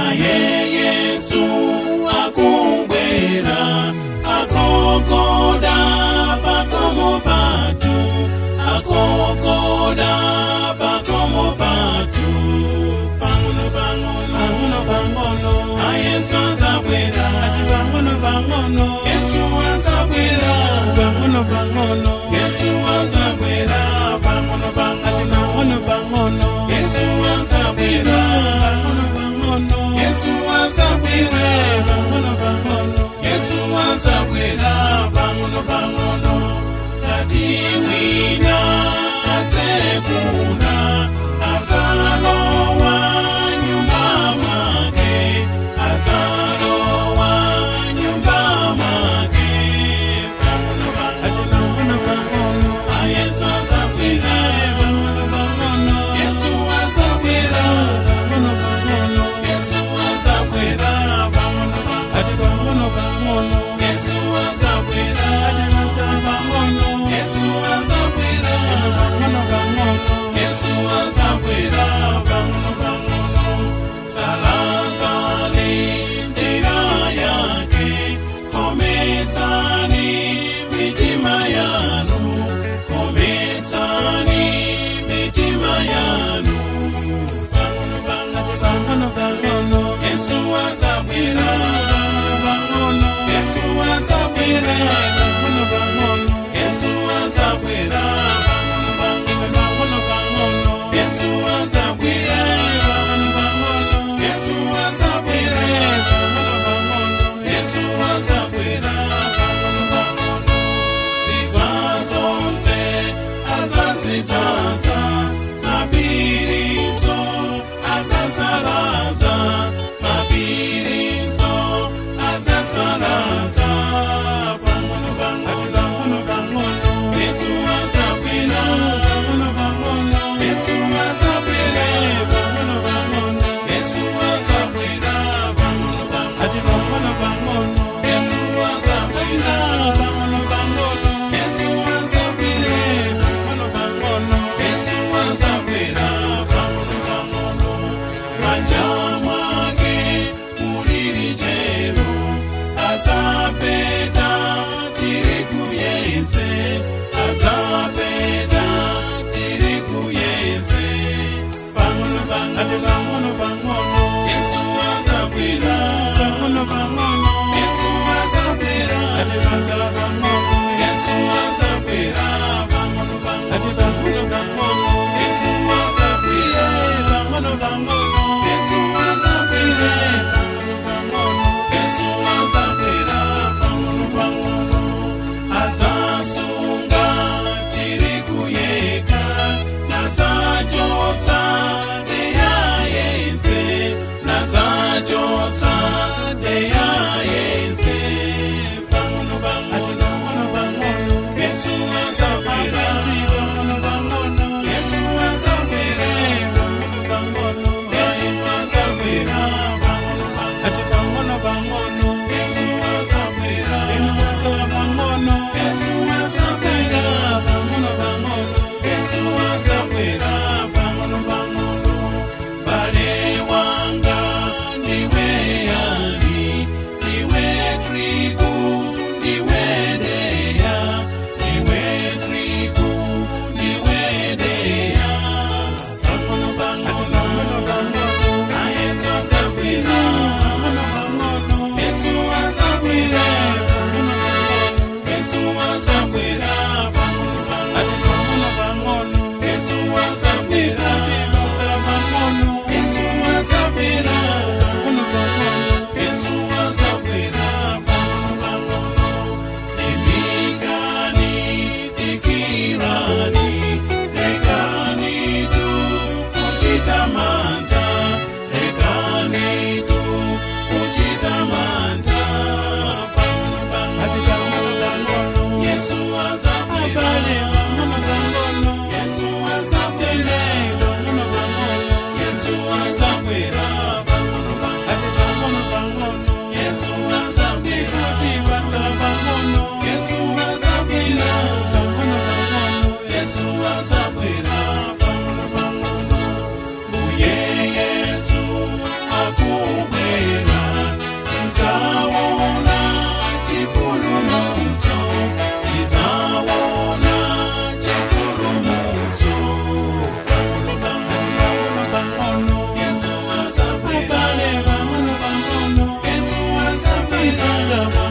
Naye Yesu akubwera, agogoda pakhomo pathu, agogoda pakhomo pathu. Pang'ono pang'ono, pang'ono pang'ono, aYesu azabwera. Ati pang'ono pang'ono, Yesu azabwera. Pang'ono pang'ono, Yesu azabwera. Pang'ono pang'ono, ati pang'ono pang'ono, Yesu azabwera. Pang'ono pang'ono, Yesu azabwera. Pang'ono pang'ono, Yesu azabwera. Pang'ono pang'ono. Ngati wina atsekula, adzalowa nyumba mwake, adzalowa nyumba mwake. Pang'ono pang'ono, pang'ono pang'ono, aYesu azabwera. Pang'ono pang'ono, Yesu azabwera. Pang'ono pang'ono, Yesu azabwera. Pang'ono pang'ono, ati pang'ono pang'ono, Yesu azabwera. Ati pang'ono, Yesu azabwera. Pang'ono pang'ono, Yesu azabwera. Pang'ono pang'ono. Salazani njira yake, kometsani mitima yanu, kometsani mitima yanu. Pang'ono pang'ono, pang'ono pang'ono, Yesu azabwera. Pang'ono pang'ono, Yesu azabwera. Pang'ono pang'ono, Yesu azabwera. Pang'ono pang'ono, pang'ono pang'ono, Yesu azabwera. Pang'ono pang'ono, Yesu azabwera. Pang'ono pang'ono, Yesu azabwera. Pang'ono pang'ono. Zigwa zonse azazidzaza, mapirizo azasalaza, mapirizo azasalaza. Pang'ono pang'ono, pang'ono pang'ono, Yesu azabwera. Pang'ono pang'ono, Yesu azabwera. Pang'ono pang'ono, Yesu azabwera. Pang'ono pang'ono, ati pang'ono pang'ono, Yesu azabwera. Pang'ono pang'ono, Yesu azabwera. Pang'ono pang'ono, Yesu azabwera. Pang'ono pang'ono. Manja mwake muli lichero, adzapeta tirigu yense, adzapeta tirigu yense. Pang'ono pang'ono, pang'ono pang'ono, Yesu azabwera. Pang'ono pang'ono, Yesu azabwera. Ati pang'ono, Yesu azabwera. Pang'ono pang'ono, ati pang'ono pang'ono, Yesu azabwera. Pang'ono pang'ono, Yesu azabwera. Pang'ono pang'ono, Yesu azabwera. Pang'ono pang'ono. Adzasunga tirigu yekha, nadzachotsa deya yense, nadzachotsa deya yense. Pang'ono pang'ono, pang'ono pang'ono, Yesu azabwera. Pang'ono pang'ono, Yesu azabwera. Pang'ono pang'ono, Yesu azabwera. Pang'ono pang'ono, ati pang'ono pang'ono, Yesu azabwera. Pang'ono, Yesu azabwera. Pang'ono pang'ono, Yesu azabwera. Pang'ono pang'ono. Bale wanga, ndiwe yani? Ndiwe trigu, ndiwe deya, ndiwe trigu, ndiwe deya. Pang'ono pang'ono, pang'ono pang'ono, aYesu azabwera. Pang'ono pang'ono, Yesu azabwera. Pang'ono pang'ono, Yesu azabwera. Pang'ono pang'ono, ati pang'ono pang'ono, Yesu azabwera. Pang'ono, Yesu azabwera. Pang'ono pang'ono, Yesu azabwera. Pang'ono pang'ono. Limbikani, dikirani, lekani tu kuchita mantha, lekani tu kuchita mantha. Pang'ono pang'ono, pang'ono pang'ono, Yesu azabwera. Pang'ono pang'ono, Yesu azabwera. Pang'ono pang'ono, Yesu azabwera. Pang'ono pang'ono, pang'ono pang'ono, Yesu azabwera. Pang'ono, Yesu azabwera. Pang'ono pang'ono, Yesu azabwera. Pang'ono pang'ono. Mbuye Yesu akubwera. Pang'ono.